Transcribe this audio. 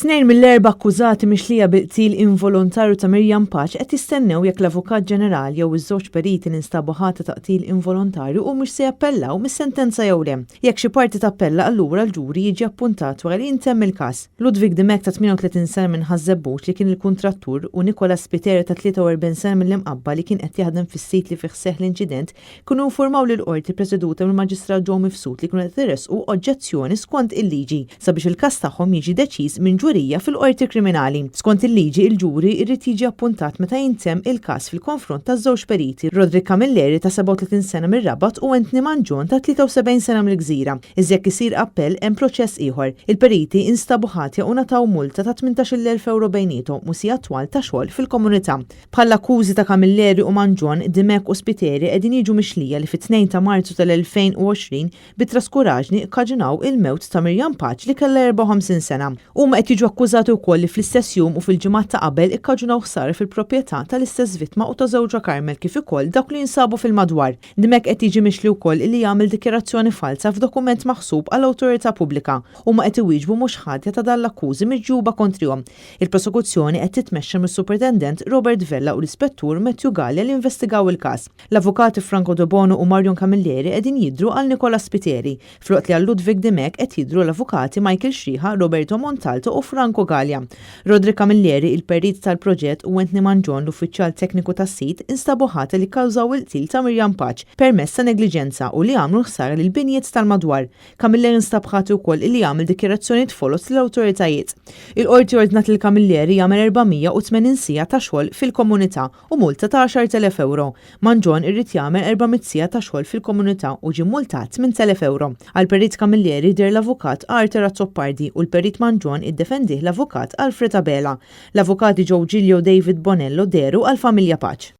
Tnejn mill-erba' akkużati mixlija bil-qtil involontarju ta' Miriam Pace qed jistennew jekk l-Avukat Ġenerali jew iż-żewġ periti li nstabu ħatja ta' qtil involontarju humiex se jappellaw mis-sentenza jew le. Jekk xi parti tappella allura l-ġuri jiġi appuntat wara li jintemm il-każ. Ludwig Dimech ta' 38 sena minn Ħaż-Żebbuġ li kien il-kuntrattur u Nicolas Spiteri ta' 43 sena mill-Imqabba li kien qed jaħdem fis-sit li fih seħħ l-inċident kienu informaw lill-Qorti preseduta mill-Maġistrat Joe Mifsud li kienu qed iressqu oġġezzjoni skont il-liġi sabiex il-każ tagħhom jiġi deċiż minn ġurija fil-Qorti Kriminali. Skont il-liġi, il-ġuri jrid jiġi appuntat meta jintemm il-każ fil-konfront taż-żewġ periti, Roderick Camilleri ta' 37 sena mir-Rabat u Anthony Mangion ta' 73 sena mill-Gżira. Iżda jekk isir appell hemm proċess ieħor. Il-periti instabu ħatja u ngħataw multa ta' 18,000 ewro bejniethom u sigħat twal ta' xogħol fil-komunità. Bħall-akkużi ta' Camilleri u Mangion, Dimech u Spiteri qegħdin jiġu mixlija li fit-2 ta' Marzu tal-2020 bi traskuraġni kkaġunaw il-mewt ta' Miriam Pace li kellha 54 sena. Huma qed jiġu akkużati wkoll li fl-istess jum u fil-ġimgħat ta' qabel ikkaġunaw ħsara fil-proprjetà tal-istess vittma u ta' żewġha Carmel kif ukoll dawk li jinsabu fil-madwar. Dimech qed jiġi mixli wkoll illi għamel dikjarazzjoni falza f'dokument maħsub għal awtorità pubblika. Huma qed iwieġbu mhux ħatja ta' dan l-akkużi miġjuba kontrihom. Il-prosekuzzjoni qed titmexxa mis-Supretendent Robert Vella u l-Ispettur Matthew Galea li investigaw il-każ. L-Avukati Franco Debono u Marion Camilleri qegħdin jidhru għal Nicola Spiteri, filwaqt li għal Ludwig Dimech qed jidhru l-Avukati Michael Xriħa, Roberto Montalto u Franco Galea. Roderick Camilleri, il-perit tal-proġett, u Anthony Mangion, l-uffiċjal tekniku tas-sit, instabu ħatja li kkawżaw il-qtil ta' Miriam Pace permezz ta' negliġenza u li għamlu l-ħsara lill-binjiet tal-madwar. Camilleri nstab ħati wkoll illi għamel dikjarazzjonijiet foloz lill-awtoritajiet. Il-Qorti ordnat lil Camilleri jagħmel 480 siegħa ta' xogħol fil-komunità u multa ta' 10,000 ewro. Mangion irid jagħmel 400 siegħa ta' xogħol fil-komunità u ġie mmultat 8,000 ewro. Għall-Perit Camilleri deher l-Avukat Arthur Azzopardi u l-Perit Mangion iddefendih l-Avukat Alfred Abela. L-Avukati Joe Giglio u David Bonello dehru għall-familja Pace.